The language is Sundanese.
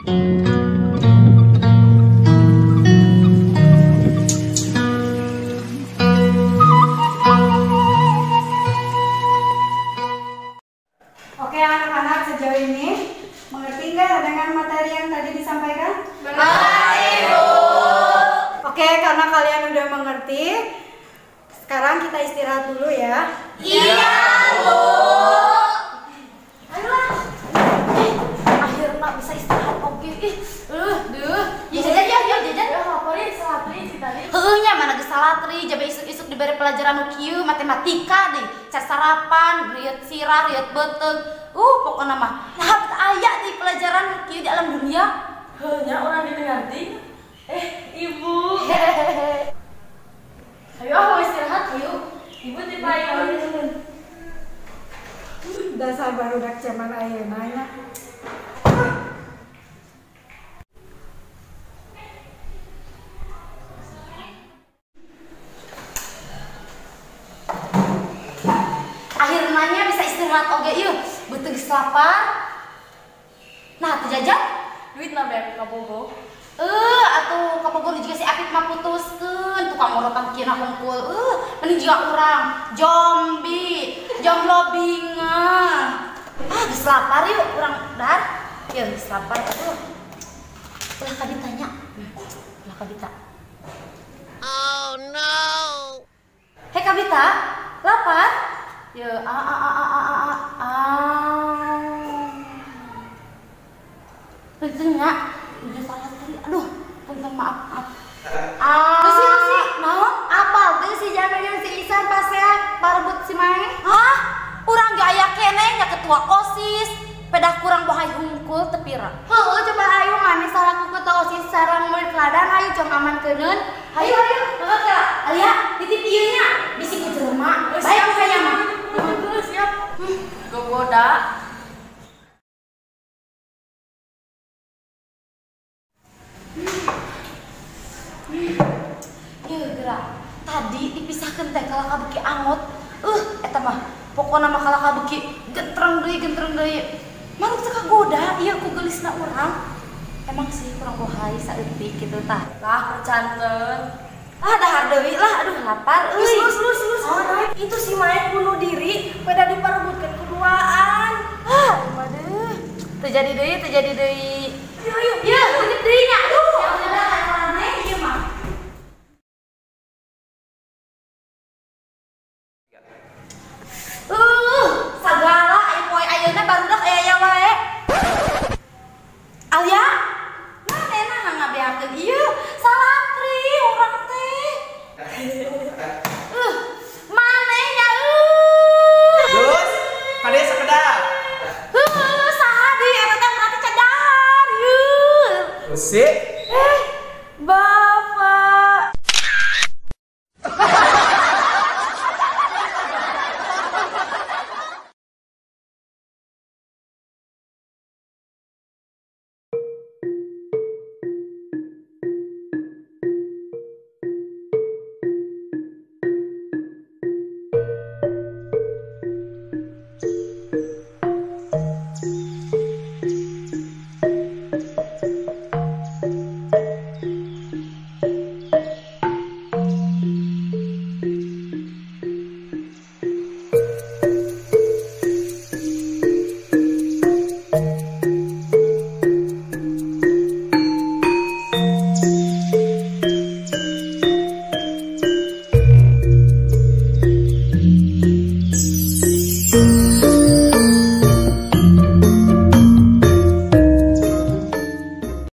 Oke anak-anak, sejauh ini mengerti nggak dengan materi yang tadi disampaikan? Mengerti, Bu. Oke, karena kalian udah mengerti, sekarang kita istirahat dulu ya. Iya, Bu. Ayolah. Akhirnya bisa istirahat oke. Ih, duh. Ya jajan ya, yuk jajan. Ya laporin salatri si tadi. Heuh nya mana geus salatri, jabe isuk-isuk diberi pelajaran nu kieu matematika deh. Car sarapan, riet sirah, riet beuteung. Pokokna mah nah aya di pelajaran nu kieu di alam dunia. Heuh nya urang ditenganti. Ibu. Ayo aku istirahat yuk. Ibu di payung. Dasar barudak zaman ayeuna nya. Akhirnya bisa istirahat oge ieu, beuteung geus lapar. Nah, teu jajan? Duit na beak ka Bogor. Atuh ka Bogor juga si Apip mah putuskeun, tukang morotan kieu hungkul. Mending juga urang zombie, jomblo bingung. Ah, geus lapar yuk urang dahar. Yeuh, geus lapar atuh. Ulah kabitanya. Ulah kabita. Oh no. Hei Kabita, lapar? Yeuh, a a a a a a a. Punten nya, udah salah tadi. Aduh, punten maaf, maaf. Ah, Lusi, Lusi, naon? Apal tuh si Jamil jeung si Isan pasea parebut si Mae. Hah? Urang ge aya keneh nya ketua OSIS. Pedah kurang bohai hungkul teu pira. Heueuh, coba ayo maneh salaku ketua OSIS sareng murid teladan ayo jong amankeun. Hayu hayu, mangga ka. Alia, titip ieu nya bisi ku jelema. Baik kaya mah. Siap. Gogoda. Yeuh geura, tadi dipisahkeun teh kalaka beuki angot. Eta mah pokona mah kalaka beuki gentreng deui. Maruk teu kagoda ieu ku geulisna urang. Emang sih kurang bohai saeutik kitu tah. Lah percanten. Ah dahar deui lah, aduh lapar euy. Lus lus lus. Itu si Mae bunuh diri pada diperebutkeun keduaan. Ah, waduh. Teu jadi deui, teu jadi deui. Yuk yuk. Yeuh, titip deui nya. Aduh. Aneh ieu mah. Sagala aya poe ayeuna barudak aya wae. Alia, manehna ngabeakeun ieu salatri urang teh. Maneh nya Terus, kade sakedap. Saha deui eta teh berarti cadahar ieu. Usi.